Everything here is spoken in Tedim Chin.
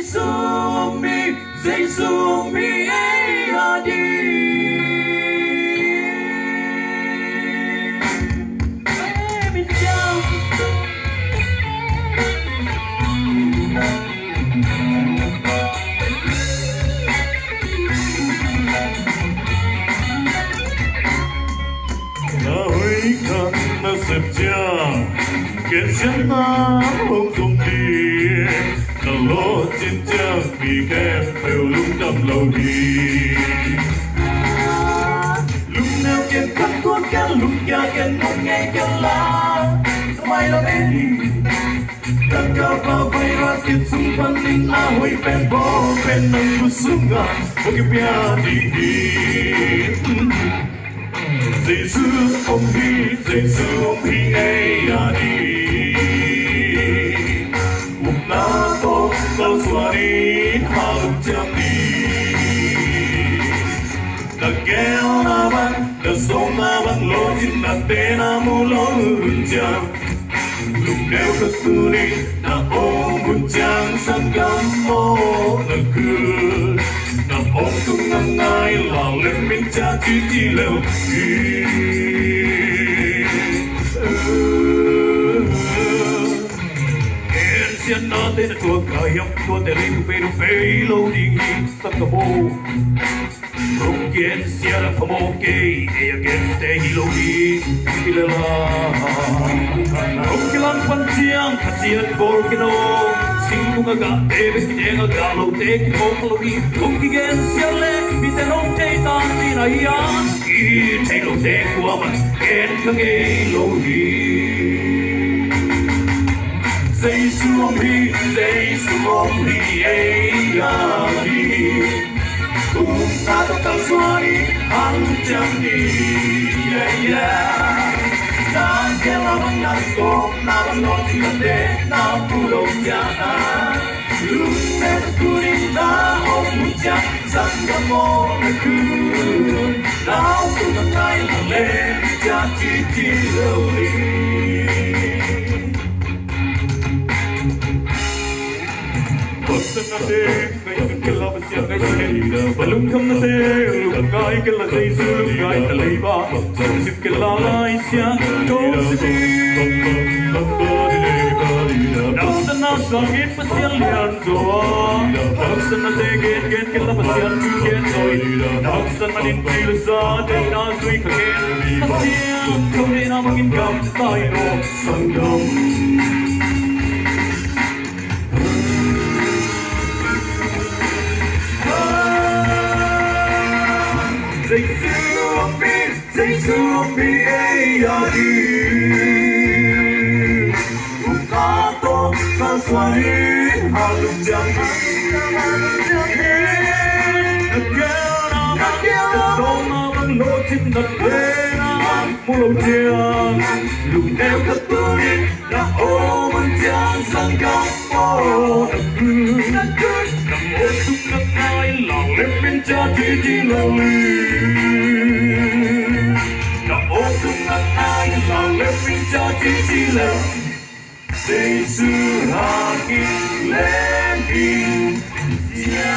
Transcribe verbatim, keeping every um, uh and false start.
Jesu om hi, Jesu om hi ei a ding. Amen. Na hoih khat na sep ciang, gensiatna hong zong ding. Na lawhcin ciang mi khempeuh lungdam lo hi. Lungneu ken, khat tuan ken, lungkia ken, nong ngei ken la, na mai lo en hi. Takapa virus kit sung panin a hoih pen bawl pen nang khut sungah hong kipia ding hi. Jesu om hi, Jesu om hi ei a ding. Upna tawh kalsuan in, halum ciam ding. Na geelna bang, na sawmna bang, lawhcinna te na mu lo hun ciang, lungneu khat tuni na om hun ciang, sanggam aw na khut, na om tung na ngai, lau lem min cia cici leu hi. Gensiatna te na tuak a hiam, tuate lei tu pei lo pei lo ding hi, sanggam aw. Hong gensiat a phamawh kei, ei a gensiate hi lo hi, hi lel a. Hong kilang pan ciang khasiat bawl kei no, singkung a gahte bek kideng a, gah lote kiphawk lo hi. Hong kigensiat leh mite hong thei ta cihna hi a, i thei lote kuamah gen kha ngei lo hi. Jesu om hi, Jesu om hi ei a ding. Upna tawh kalsuan in, halum ciam ding, yeah, yeah. Na geelna bang, na sawmna bang, lawhcinna te na mu lo ciang, lungneu khat tuni na om hun ciang, sanggam aw na khut, lau tung na ngai, lau lem min cia cici leu hi. Lungkhamnate, lungkhamnate, lungngai kei la Jesu, lungngai ta leiba. Sip kei la Lai Siangtho sip. Nang sanna sang in Pasian lian zaw a, nang sanna te gen gen kei la Pasian thu gen zaw in, nang sanna in ci le sa te na zui kha gen. Pasian thu deihna bangin gamta in aw, sanggam. Jesu om hi, Jesu om hi ei a ding. Upna tawh kalsuan in, halum ciam ding. Na geelna bang, na sawmna bang, lawhcinna te na mu lo ciang, lungneu khat tuni na om hun ciang, sanggam aw na khut, na om tung na ngai, lau lem min cia cici leu hi. Na om tung na ngai, lau lem min cia cici leu. Jesu hangin lem in cia